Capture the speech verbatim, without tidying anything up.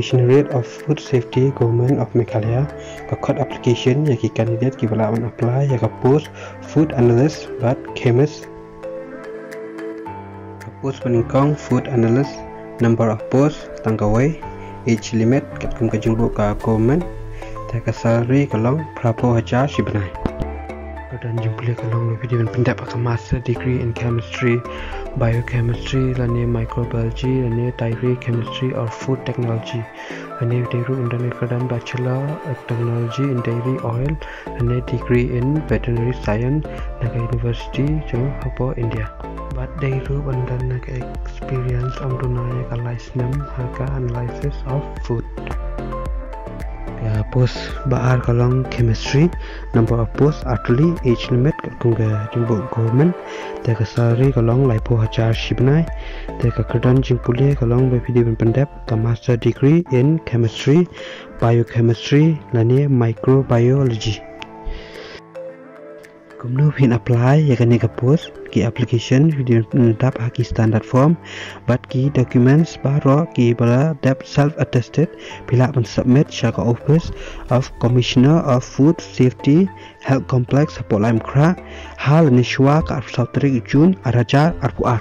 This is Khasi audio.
Commissionerate of Food Safety, Government of Meghalaya, ka khot application ïa ki candidate kiba lah ban apply ïa ka post food analyst bad chemist. Ka post banyngkong food analyst, number of post tang kawei, age limit katkum ka jingbuh ka government, te ka salary ka long phraphew hajar shi bnai. Ka kyrdan jingpule ka long ba phi dei ban pyndep ha ka master degree in chemistry, biochemistry lane microbiology lane dairy chemistry or food technology. Lane dei ruh ban don ka kyrdan bachelor of technology in dairy oil lane degree in veterinary science na ka university jong hapoh India. Bad dei ruh ban don ka experience ym duna ïa ka lai snem ha ka analysis of food. Ka post ba ar ka long chemistry, number of post artylli, age limit katkum ka jingbuh government, te ka salary ka long laiphew hajar shi bnai. Te ka kyrdan jingpule ka long ba phi dei ban pyndep ka master degree in chemistry, biochemistry lane microbiology. Kumno phin apply ïa kane ka post? Ki application phi dei ban dap ha ki standard form bad ki documents baroh kiba la dep self attested phi lah ban submit sha ka Office of Commissioner of Food Safety, Health Complex hapoh Laitumkhrah ha lane shwa ka arphew saw tarik June ar hajar arphew ar.